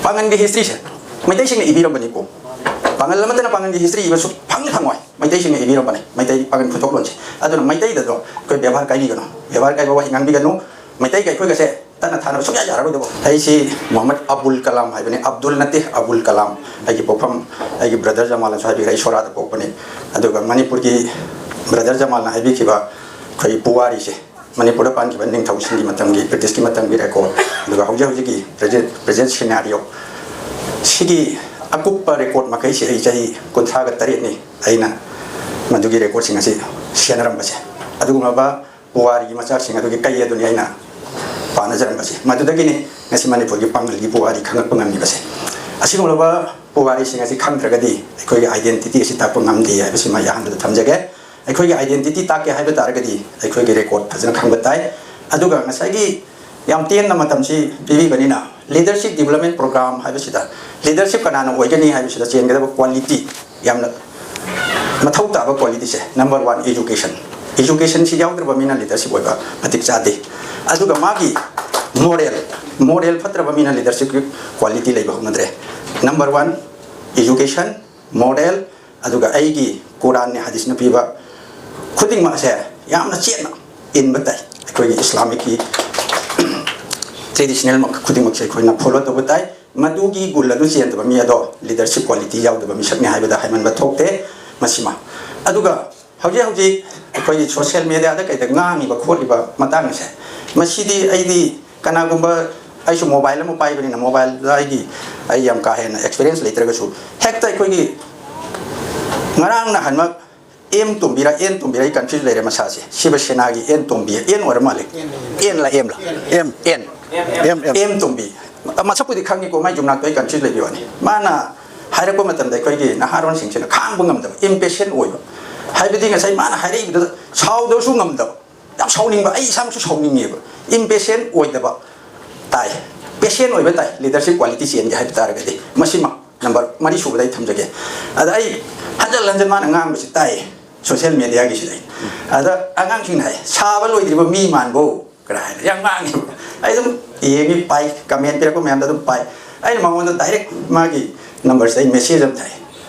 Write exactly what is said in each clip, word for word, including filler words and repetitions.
ꯄꯥꯡꯒꯜꯒꯤ ꯍꯤꯁꯇ꯭ꯔꯤꯁꯦ ꯃꯩꯇꯩꯁꯤꯡꯅ ꯏꯕꯤꯔꯝꯕꯅꯤꯀꯣ꯫ ꯄꯥꯡꯒꯜ ꯑꯃꯠꯇꯅ ꯄꯥꯡꯒꯜꯒꯤ ꯍꯤꯁꯇ꯭ꯔꯤ ꯏꯕ ꯁꯨꯛꯐꯪ ꯐꯪꯉꯣꯏ꯫ ꯃꯩꯇꯩꯁꯤꯡꯅ ꯏꯕꯤꯔꯝꯕꯅꯤ, ꯃꯩꯇꯩ ꯄꯥꯡꯒꯜ ꯈꯨꯊꯣꯛꯂꯣꯟꯁꯦ꯫ ꯑꯗꯨꯅ ꯃꯩꯇꯩꯗꯗꯣ ꯑꯩꯈꯣꯏ ꯕꯦꯕꯥꯔ ꯀꯥꯏꯕꯤꯒꯅꯨ꯫ ꯕꯦꯕꯥꯔ ꯀꯥꯏꯕ ꯋꯥꯍꯩ ꯉꯥꯡꯕꯤꯒꯅꯨ꯫ ꯃꯩꯇꯩꯒ ꯑꯩꯈꯣꯏꯒꯁꯦ ꯇꯠꯅ ꯊꯥꯅꯕ ꯁꯨꯡꯌꯥ ꯌꯥꯔꯔꯣꯏꯗꯕ꯫ ꯑꯩꯁꯤ ꯃꯣꯍꯝꯃꯗ ꯑꯕꯨꯜ ꯀꯂꯥꯝ ꯍꯥꯏꯕꯅꯤ, ꯑꯕꯗꯨꯜ ꯅꯠꯇꯦ, ꯑꯕꯨꯜ ꯀꯂꯥꯝ꯫ ꯑꯩꯒꯤ ꯄꯣꯛꯐꯝ, ꯑꯩꯒꯤ ꯕ꯭ꯔꯗꯔ ꯖꯃꯥꯜꯅꯁꯨ ꯍꯥꯏꯕꯤꯈ꯭ꯔꯦ, ꯑꯩ ꯁꯣꯔꯥꯗ ꯄꯣꯛꯄꯅꯤ꯫ ꯑꯗꯨꯒ ꯃꯅꯤꯄꯨꯔꯒꯤ ꯕ꯭ꯔꯗꯔ ꯖꯃꯥꯜꯅ ꯍꯥꯏꯕꯤꯈꯤꯕ ꯑꯩꯈꯣꯏ ꯄꯨꯋꯥꯔꯤꯁꯦ, ꯃꯅꯤꯄꯨꯔꯗ ꯄꯥꯟꯈꯤꯕ ꯅꯤꯡꯊꯧꯁꯤꯡꯒꯤ ꯃꯇꯝꯒꯤ, ꯕ꯭ꯔꯤꯇꯤꯁꯀꯤ ꯃꯇꯝꯒꯤ ꯔꯦꯀꯣꯔꯠ, ꯑꯗꯨꯒ ꯍꯧꯖꯤꯛ ꯍꯧꯖꯤꯛꯀꯤ ꯄ꯭ꯔꯖꯦꯟ, ꯄ꯭ꯔꯖꯦꯟ ꯁꯤꯅꯥꯔꯤꯑꯣ, ꯁꯤꯒꯤ ꯑꯀꯨꯞꯄ ꯔꯦꯀꯣꯔꯠ ꯃꯈꯩꯁꯤ ꯑꯩ ꯆꯍꯤ ꯀꯨꯟꯊ꯭ꯔꯥꯒ ꯇꯔꯦꯠꯅꯤ ꯑꯩꯅ ꯃꯗꯨꯒꯤ ꯔꯦꯀꯣꯔꯠꯁꯤꯡ ꯑꯁꯤ ꯁꯦꯟꯅꯔꯝꯕꯁꯦ꯫ ꯑꯗꯨꯒꯨꯝꯂꯕ ꯄꯨꯋꯥꯔꯤꯒꯤ ꯃꯆꯥꯛꯁꯤꯡ ꯑꯗꯨꯒꯤ ꯀꯩ ꯑꯗꯨꯅꯤ ꯑꯩꯅ ꯄꯥꯅꯖꯔꯝꯕꯁꯦ꯫ ꯃꯗꯨꯗꯒꯤꯅꯤ ꯉꯁꯤ ꯃꯅꯤꯄꯨꯔꯒꯤ ꯄꯥꯡꯒꯜꯒꯤ ꯄꯨꯋꯥꯔꯤ ꯈꯪꯂꯛꯄ ꯉꯝꯃꯤꯕꯁꯦ꯫ ꯑꯁꯤꯒꯨꯝꯂꯕ ꯄꯨꯋꯥꯔꯤꯁꯤꯡ ꯑꯁꯤ ꯈꯪꯗ꯭ꯔꯒꯗꯤ ꯑꯩꯈꯣꯏꯒꯤ identity ꯑꯁꯤ ꯇꯥꯛꯄ ꯉꯝꯗꯦ ꯍꯥꯏꯕꯁꯤꯃ ꯑꯩ ꯑꯍꯥꯟꯕꯗ ꯊꯝꯖꯒꯦ꯫ ꯑꯩꯈꯣꯏꯒꯤ identity ꯇꯥꯛꯀꯦ ꯍꯥꯏꯕ ꯇꯥꯔꯒꯗꯤ ꯑꯩꯈꯣꯏꯒꯤ ꯔꯦꯀꯣꯔꯠ ꯐꯖꯅ ꯈꯪꯕ ꯇꯥꯏ꯫ ꯑꯗꯨꯒ ꯉꯁꯥꯏꯒꯤ ꯌꯥꯝ ꯇꯦꯟꯅ ꯃꯇꯝꯁꯤ ꯄꯤꯕꯤꯕꯅꯤꯅ, leadership development program ꯍꯥꯏꯕꯁꯤꯗ leadership ꯀꯅꯥꯅ ꯑꯣꯏꯒꯅꯤ ꯍꯥꯏꯕꯁꯤꯗ ꯆꯦꯟꯒꯗꯕ quality, ꯌꯥꯝꯅ ꯃꯊꯧ ꯇꯥꯕ qualityꯁꯦ, number one, education꯫ Educationꯁꯤ ꯌꯥꯎꯗ꯭ꯔꯕ ꯃꯤꯅ leadership ꯑꯣꯏꯕ ꯃꯇꯤꯛ ꯆꯥꯗꯦ꯫ ꯑꯗꯨꯒ ꯃꯥꯒꯤ moral, moral ꯐꯠꯇ꯭ꯔꯕ ꯃꯤꯅ leadershipꯀꯤ quality ꯂꯩꯕ ꯍꯧꯅꯗ꯭ꯔꯦ꯫ Number one, education, moral, ꯑꯗꯨꯒ ꯑꯩꯒꯤ ꯀꯨꯔꯥꯟꯅꯦ ꯍꯗꯤꯁꯅ ꯄꯤꯕ ꯈꯨꯗꯤꯡꯃꯛ ꯑꯁꯦ ꯌꯥꯝꯅ ꯆꯦꯠꯅ ꯏꯟꯕ ꯇꯥꯏ꯫ ꯑꯩꯈꯣꯏꯒꯤ ꯏꯁꯂꯥꯃꯤꯛꯀꯤ traditional ꯈꯨꯗꯤꯡꯃꯛꯁꯦ ꯑꯩꯈꯣꯏꯅ follow ꯇꯧꯕ ꯇꯥꯏ꯫ ꯃꯗꯨꯒꯤ ꯒꯨꯟ ꯑꯗꯨ ꯆꯦꯟꯗꯕ ꯃꯤ ꯑꯗꯣ leadership quality ꯌꯥꯎꯗꯕ ꯃꯤꯁꯛꯅꯤ ꯍꯥꯏꯕꯗ ꯍꯥꯏꯃꯟꯕ ꯊꯣꯛꯇꯦ꯫ ꯃꯁꯤꯃ, ꯑꯗꯨꯒ ꯍꯧꯖꯤꯛ ꯍꯧꯖꯤꯛ ꯑꯩꯈꯣꯏꯒꯤ social mediaꯗ ꯀꯩꯗ ꯉꯥꯡꯉꯤꯕ ꯈꯣꯠꯂꯤꯕ ꯃꯇꯥꯡ ꯑꯁꯦ, ꯃꯁꯤꯗꯤ ꯑꯩꯗꯤ ꯀꯅꯥꯒꯨꯝꯕ, ꯑꯩꯁꯨ mobile ꯑꯃ ꯄꯥꯏꯕꯅꯤꯅ mobileꯗ ꯑꯩꯒꯤ, ꯑꯩ ꯌꯥꯝ ꯀꯥ ꯍꯦꯟꯅ experience ꯂꯩꯇ꯭ꯔꯒꯁꯨ, ꯍꯦꯛꯇ ꯑꯩꯈꯣꯏꯒꯤ ꯉꯔꯥꯡ ꯅꯍꯥꯟꯃꯛ ꯑꯦꯝ ꯇꯣꯝꯕꯤꯔ ꯑꯦꯟ ꯇꯣꯝꯕꯤꯔ, ꯑꯩ confuse ꯂꯩꯔꯦ ꯃꯁꯥꯁꯦ꯫ ꯁꯤꯕ ꯁꯦꯅꯥꯒꯤ ꯑꯦꯟ ꯇꯣꯝꯕꯤ, ꯑꯦꯟ ꯑꯣꯏꯔ ꯃꯥꯜꯂꯦ꯫ ꯑꯦꯟꯂ ꯑꯦꯝꯂ? ꯑꯦꯝ꯫ ꯑꯦꯟ꯫ ꯑꯦꯝ, ꯑꯦꯝ꯫ ꯑꯦꯝ ꯇꯣꯝꯕꯤ꯫ ꯃꯁꯛꯄꯨꯗꯤ ꯈꯪꯉꯤꯀꯣ, ꯃꯥꯏ ꯌꯨꯝꯅꯥꯛꯇꯣ ꯑꯩ confuse ꯂꯩꯕꯩ ꯋꯥꯅꯤ꯫ ꯃꯥꯅ ꯍꯥꯏꯔꯛꯄ ꯃꯇꯝꯗ ꯑꯩꯈꯣꯏꯒꯤ ꯅꯍꯥꯔꯣꯟꯁꯤꯡꯁꯤꯅ ꯈꯥꯡꯕ ꯉꯝꯗꯕ, impatient ꯑꯣꯏꯕ꯫ ꯍꯥꯏꯕꯗꯤ ꯉꯁꯥꯏ ꯃꯥꯅ ꯍꯥꯏꯔꯛꯏꯕꯗꯨꯗ ꯁꯥꯎꯗꯕꯁꯨ ꯉꯝꯗꯕ, ꯌꯥꯝ ꯁꯥꯎꯅꯤꯡꯕ, ꯑꯩ ꯏꯁꯥꯃꯛꯁꯨ ꯁꯥꯎꯅꯤꯡꯉꯦꯕ꯫ Impatient ꯑꯣꯏꯗꯕ ꯇꯥꯏ, patient ꯑꯣꯏꯕ ꯇꯥꯏ, leadership quality ꯆꯦꯟꯒꯦ ꯍꯥꯏꯕ ꯇꯥꯔꯒꯗꯤ꯫ ꯃꯁꯤꯃ number ꯃꯔꯤ ꯁꯨꯕꯗ ꯑꯩ ꯊꯝꯖꯒꯦ꯫ ꯑꯗ ꯑꯩ ꯍꯟꯖꯟ ꯍꯟꯖꯟ ꯃꯥꯅ ꯉꯥꯡꯕꯁꯤ ꯇꯥꯏ social mediaꯒꯤꯁꯤꯗ꯫ ꯑꯩ ꯑꯗ ꯑꯉꯥꯡꯁꯤꯡꯅ ꯍꯥꯏ, "ꯁꯥꯕ ꯂꯣꯏꯗ꯭ꯔꯤꯕ ꯃꯤ ꯃꯥꯟꯕꯣ?" ꯀꯅꯥ ꯍꯥꯏꯅ ꯌꯥꯝ ꯉꯥꯡꯉꯦꯕ꯫ ꯑꯩ ꯑꯗꯨꯝ ꯌꯦꯡꯉꯤ, ꯄꯥꯏ, comment ꯄꯤꯔꯛꯄ ꯃꯌꯥꯝꯗ ꯑꯗꯨꯝ ꯄꯥꯏ꯫ ꯑꯩꯅ ꯃꯉꯣꯟꯗ ꯗꯥꯏꯔꯦꯛ ꯃꯥꯒꯤ ꯅꯝꯕꯔꯁꯤꯗ ꯑꯩ ꯃꯦꯁꯦꯖ ꯑꯃ ꯊꯥꯏ꯫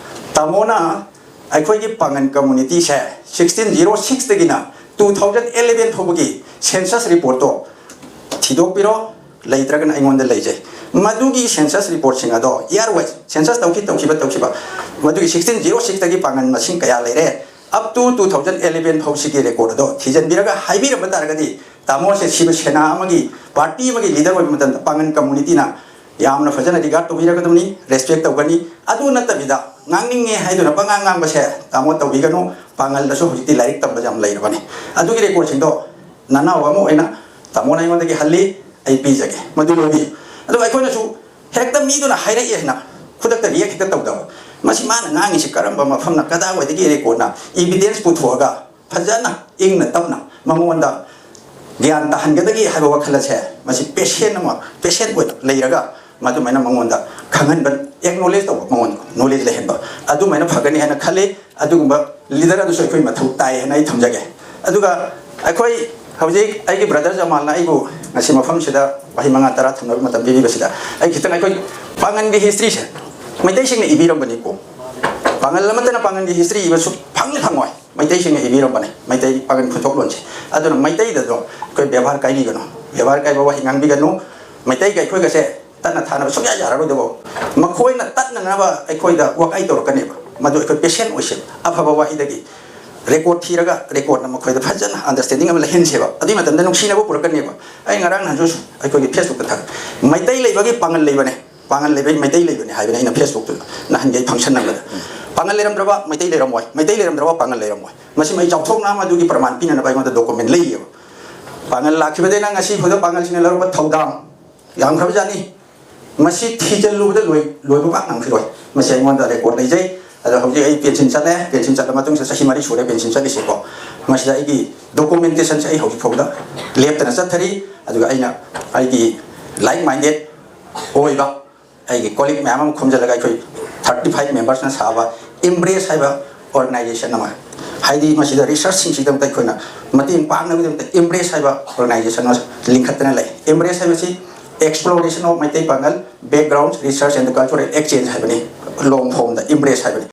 "ꯇꯥꯃꯣꯅ ꯑꯩꯈꯣꯏꯒꯤ ꯄꯥꯉꯟ ꯀꯝꯃꯨꯅꯤꯇꯤꯁꯦ ꯁꯤꯛꯁꯇꯤꯟ ꯖꯤꯔꯣ ꯁꯤꯛꯁꯇꯒꯤꯅ ꯇꯨ ꯊꯥꯎꯖꯟ ꯑꯦꯂꯦꯚꯦꯟ ꯐꯥꯎꯕꯒꯤ ꯁꯦꯟꯁꯁ ꯔꯤꯄꯣꯔꯠꯇꯣ ꯊꯤꯗꯣꯛꯄꯤꯔꯣ, ꯂꯩꯇ꯭ꯔꯒꯅ ꯑꯩꯉꯣꯟꯗ ꯂꯩꯖꯩ꯫ ꯃꯗꯨꯒꯤ ꯁꯦꯟꯁꯁ ꯔꯤꯄꯣꯔꯠꯁꯤꯡ ꯑꯗꯣ ꯏꯌꯥꯔ ꯋꯥꯏꯁ, ꯁꯦꯟꯁꯁ ꯇꯧꯈꯤ ꯇꯧꯈꯤꯕ ꯇꯧꯈꯤꯕ, ꯃꯗꯨꯒꯤ ꯁꯤꯛꯁꯇꯤꯟ ꯖꯤꯔꯣ ꯁꯤꯛꯁꯇꯒꯤ ꯄꯥꯉꯟ ꯃꯁꯤꯡ ꯀꯌꯥ ꯂꯩꯔꯦ, up to two thousand eleven ꯐꯥꯎꯁꯤꯒꯤ ꯔꯦꯀꯣꯔꯠ ꯑꯗꯣ ꯊꯤꯖꯤꯟꯕꯤꯔꯒ ꯍꯥꯏꯕꯤꯔꯝꯕ ꯇꯥꯔꯒꯗꯤ, ꯇꯥꯃꯣꯁꯦ ꯁꯤꯕ ꯁꯦꯅꯥ ꯑꯃꯒꯤ, ꯄꯥꯔꯇꯤ ꯑꯃꯒꯤ ꯂꯤꯗꯔ ꯑꯣꯏꯕ ꯃꯇꯝꯗ ꯄꯥꯉꯟ ꯀꯝꯃꯨꯅꯤꯇꯤꯅ ꯌꯥꯝꯅ ꯐꯖꯅ ꯔꯤꯒꯥꯔꯗ ꯇꯧꯕꯤꯔꯒꯗꯕꯅꯤ, ꯔꯦꯁꯄꯦꯛ ꯇꯧꯒꯅꯤ꯫ ꯑꯗꯨ ꯅꯠꯇꯕꯤꯗ ꯉꯥꯡꯅꯤꯡꯉꯦ ꯍꯥꯏꯗꯨꯅ ꯄꯉꯥꯡ ꯉꯥꯡꯕꯁꯦ, ꯇꯥꯃꯣ, ꯇꯧꯕꯤꯒꯅꯨ꯫ ꯄꯥꯉꯜꯗꯁꯨ ꯍꯧꯖꯤꯛꯇꯤ ꯂꯥꯏꯔꯤꯛ ꯇꯝꯕꯁꯦ ꯌꯥꯝ ꯂꯩꯔꯕꯅꯤ꯫ ꯑꯗꯨꯒꯤ ꯔꯦꯀꯣꯔꯠꯁꯤꯡꯗꯣ ꯅꯅꯥꯎ ꯑꯃ ꯑꯣꯏꯅ ꯇꯥꯃꯣꯅ ꯑꯩꯉꯣꯟꯗꯒꯤ ꯍꯜꯂꯤ, ꯑꯩ ꯄꯤꯖꯒꯦ, ꯃꯗꯨ ꯂꯧꯕꯤꯌꯨ"꯫ ꯑꯗꯨꯒ ꯑꯩꯈꯣꯏꯅꯁꯨ ꯍꯦꯛꯇ ꯃꯤꯗꯨꯅ ꯍꯥꯏꯔꯛꯑꯦ ꯍꯥꯏꯅ ꯈꯨꯗꯛꯇ ꯔꯤꯌꯦꯛ ꯍꯦꯛꯇ ꯇꯧꯗꯕ꯫ ꯃꯁꯤ ꯃꯥꯅ ꯉꯥꯡꯉꯤꯁꯤ ꯀꯔꯝꯕ ꯃꯐꯝꯅ, ꯀꯗꯥꯏꯋꯥꯏꯗꯒꯤ ꯔꯦꯀꯣꯔꯠꯅ, ꯏꯚꯤꯗꯦꯟꯁ ꯄꯨꯊꯣꯛꯑꯒ ꯐꯖꯅ ꯏꯪꯅ ꯇꯞꯅ ꯃꯉꯣꯟꯗ ꯒ꯭ꯌꯥꯟ ꯇꯥꯍꯟꯒꯗꯒꯦ ꯍꯥꯏꯕ ꯋꯥꯈꯜ ꯑꯁꯦ, ꯃꯁꯤ ꯄꯦꯁꯦꯟ ꯑꯃ, ꯄꯦꯁꯦꯟ ꯑꯣꯏꯅ ꯂꯩꯔꯒ ꯃꯗꯨꯃꯥꯏꯅ ꯃꯉꯣꯟꯗ ꯈꯪꯍꯟꯕ, ꯑꯦꯛꯅꯣꯂꯦꯖ ꯇꯧꯕ, ꯃꯉꯣꯟꯗ ꯅꯣꯂꯦꯖ ꯂꯩꯍꯟꯕ, ꯑꯗꯨꯃꯥꯏꯅ ꯐꯒꯅꯤ ꯍꯥꯏꯅ ꯈꯜꯂꯤ꯫ ꯑꯗꯨꯒꯨꯝꯕ ꯂꯤꯗꯔ ꯑꯗꯨꯁꯨ ꯑꯩꯈꯣꯏ ꯃꯊꯧ ꯇꯥꯏ ꯍꯥꯏꯅ ꯑꯩ ꯊꯝꯖꯒꯦ꯫ ꯑꯗꯨꯒ ꯑꯩꯈꯣꯏ ꯍꯧꯖꯤꯛ, ꯑꯩꯒꯤ ꯕ꯭ꯔꯗꯔ ꯖꯃꯥꯜꯅ ꯑꯩꯕꯨ ꯉꯁꯤ ꯃꯐꯝꯁꯤꯗ ꯋꯥꯍꯩ ꯃꯉꯥ ꯇꯔꯥ ꯊꯝꯅꯕ ꯃꯇꯝ ꯄꯤꯕꯤꯕꯁꯤꯗ, ꯑꯩ ꯈꯤꯇꯪ, ꯑꯩꯈꯣꯏ ꯄꯥꯉꯟꯒꯤ ꯍꯤꯁꯇ꯭ꯔꯤꯁꯦ ꯃꯩꯇꯩꯁꯤꯡꯅ ꯏꯕꯤꯔꯝꯕꯅꯤꯀꯣ꯫ ꯄꯥꯉꯜ ꯑꯃꯠꯇꯅ ꯄꯥꯉꯟꯒꯤ ꯍꯤꯁꯇ꯭ꯔꯤ ꯏꯕ ꯁꯨꯛꯐꯪ ꯐꯪꯉꯣꯏ꯫ ꯃꯩꯇꯩꯁꯤꯡꯅ ꯏꯕꯤꯔꯝꯕꯅꯤ, ꯃꯩꯇꯩ ꯄꯥꯉꯟ ꯈꯨꯟꯊꯣꯛꯂꯣꯟꯁꯦ꯫ ꯑꯗꯨꯅ ꯃꯩꯇꯩꯗꯗꯣ ꯑꯩꯈꯣꯏ ꯕꯦꯕꯥꯔ ꯀꯥꯏꯕꯤꯒꯅꯨ, ꯕꯦꯕꯥꯔ ꯀꯥꯏꯕ ꯋꯥꯍꯩ ꯉꯥꯡꯕꯤꯒꯅꯨ꯫ ꯃꯩꯇꯩꯒ ꯑꯩꯈꯣꯏꯒꯁꯦ ꯇꯠꯅ ꯊꯥꯅꯕ ꯁꯨꯡꯌꯥ ꯌꯥꯔꯔꯣꯏꯗꯕ, ꯃꯈꯣꯏꯅ ꯇꯠꯅꯅꯕ ꯑꯩꯈꯣꯏꯗ ꯋꯥꯀꯥꯏ ꯇꯧꯔꯛꯀꯅꯦꯕ꯫ ꯃꯗꯨ ꯑꯩꯈꯣꯏ ꯄꯦꯁꯦꯟ ꯑꯣꯏꯁꯦꯕ꯫ ꯑꯐꯕ ꯋꯥꯍꯩꯗꯒꯤ ꯔꯦꯀꯣꯔꯠ ꯊꯤꯔꯒ ꯔꯦꯀꯣꯔꯠꯅ ꯃꯈꯣꯏꯗ ꯐꯖꯅ ꯑꯟꯗꯔꯁꯇꯦꯟꯗꯤꯡ ꯑꯃ ꯂꯩꯍꯟꯁꯦꯕ꯫ ꯑꯗꯨꯒꯤ ꯃꯇꯝꯗ ꯅꯨꯡꯁꯤꯅꯕ ꯄꯨꯔꯛꯀꯅꯦꯕ꯫ ꯑꯩ ꯉꯔꯥꯡ ꯅꯍꯥꯟꯁꯨ ꯑꯩꯈꯣꯏꯒꯤ ꯐꯦꯁꯕꯨꯛꯇ ꯊꯥꯒꯠ, "ꯃꯩꯇꯩ ꯂꯩꯕꯒꯤ ꯄꯥꯉꯜ ꯂꯩꯕꯅꯦ, ꯄꯥꯉꯜ ꯂꯩꯕꯒꯤ ꯃꯩꯇꯩ ꯂꯩꯕꯅꯦ" ꯍꯥꯏꯕꯅꯦ ꯑꯩꯅ ꯐꯦꯁꯕꯨꯛꯇ ꯅꯍꯥꯟꯒꯤ ꯑꯩ ꯐꯪꯁꯟ ꯑꯃꯗ꯫ ꯄꯥꯉꯜ ꯂꯩꯔꯝꯗ꯭ꯔꯕ ꯃꯩꯇꯩ ꯂꯩꯔꯝꯃꯣꯏ, ꯃꯩꯇꯩ ꯂꯩꯔꯝꯗ꯭ꯔꯕ ꯄꯥꯉꯜ ꯂꯩꯔꯝꯃꯣꯏ꯫ ꯃꯁꯤ ꯑꯩ ꯆꯥꯎꯊꯣꯛꯅ ꯑꯃ ꯑꯗꯨꯒꯤ ꯄ꯭ꯔꯃꯥꯟ ꯄꯤꯅꯅꯕ ꯑꯩꯉꯣꯟꯗ ꯗꯣꯀꯨꯃꯦꯟ ꯂꯩꯌꯦꯕ꯫ ꯄꯥꯉꯜ ꯂꯥꯛꯈꯤꯕꯗꯩꯅ ꯉꯁꯤ ꯐꯥꯎꯗ ꯄꯥꯉꯜꯁꯤꯡꯅ ꯂꯧꯔꯛꯄ ꯊꯧꯗꯥꯡ ꯌꯥꯝꯈ꯭ꯔꯕꯖꯥꯠꯅꯤ꯫ ꯃꯁꯤ ꯊꯤꯖꯤꯜꯂꯨꯕꯗ ꯂꯣꯏ-, ꯂꯣꯏꯕ ꯄꯥꯛ ꯉꯝꯈꯤꯔꯣꯏ꯫ ꯃꯁꯤ ꯑꯩꯉꯣꯟꯗ ꯔꯦꯀꯣꯔꯠ ꯂꯩꯖꯩ꯫ ꯑꯗꯣ ꯍꯧꯖꯤꯛ ꯑꯩ ꯄꯦꯟꯁꯤꯟ ꯆꯠꯂꯦ, ꯄꯦꯟꯁꯤꯟ ꯆꯠꯂ ꯃꯇꯨꯡꯁꯤꯗ ꯆꯍꯤ ꯃꯔꯤ ꯁꯨꯔꯦ ꯄꯦꯟꯁꯤꯟ ꯆꯠꯂꯤꯁꯦꯀꯣ꯫ ꯃꯁꯤꯗ ꯑꯩꯒꯤ ꯗꯣꯀꯨꯃꯦꯟꯇꯦꯁꯟꯁꯦ ꯑꯩ ꯍꯧꯖꯤꯛ ꯐꯥꯎꯗ ꯂꯦꯞꯇꯅ ꯆꯠꯊꯔꯤ꯫ ꯑꯗꯨꯒ ꯑꯩꯅ ꯑꯩꯒꯤ ꯂꯥꯏꯛ ꯃꯥꯏꯟꯗꯦꯠ ꯑꯣꯏꯕ ꯑꯩꯒꯤ ꯀꯣꯂꯤꯛ ꯃꯌꯥꯝ ꯑꯃ ꯈꯣꯝꯖꯤꯜꯂꯒ ꯑꯩꯈꯣꯏ ꯊꯥꯔꯇꯤ ꯐꯥꯏꯚ ꯃꯦꯝꯕꯔꯁꯅ ꯁꯥꯕ ꯏꯝꯕ꯭ꯔꯦꯁ ꯍꯥꯏꯕ ꯑꯣꯔꯒꯅꯥꯏꯖꯦꯁꯟ ꯑꯃ, ꯍꯥꯏꯗꯤ ꯃꯁꯤꯗ ꯔꯤꯁꯔꯁꯁꯤꯡꯁꯤꯒꯤꯗꯃꯛꯇ ꯑꯩꯈꯣꯏꯅ ꯃꯇꯦꯡ ꯄꯥꯡꯅꯕꯒꯤꯗꯃꯛꯇ ꯏꯝꯕ꯭ꯔꯦꯁ ꯍꯥꯏꯕ ꯑꯣꯔꯒꯅꯥꯏꯖꯦꯁꯟ ꯑꯃ ꯂꯤꯡꯈꯠꯇꯅ ꯂꯩ꯫ ꯏꯝꯕ꯭ꯔꯦꯁ ꯍꯥꯏꯕꯁꯤ Exploration of Meitei Pangal, Backgrounds, Research and Cultural Exchange ꯍꯥꯏꯕꯅꯤ, long formꯗ ꯏꯝꯄ꯭ꯔꯦꯁ ꯍꯥꯏꯕꯅꯤ꯫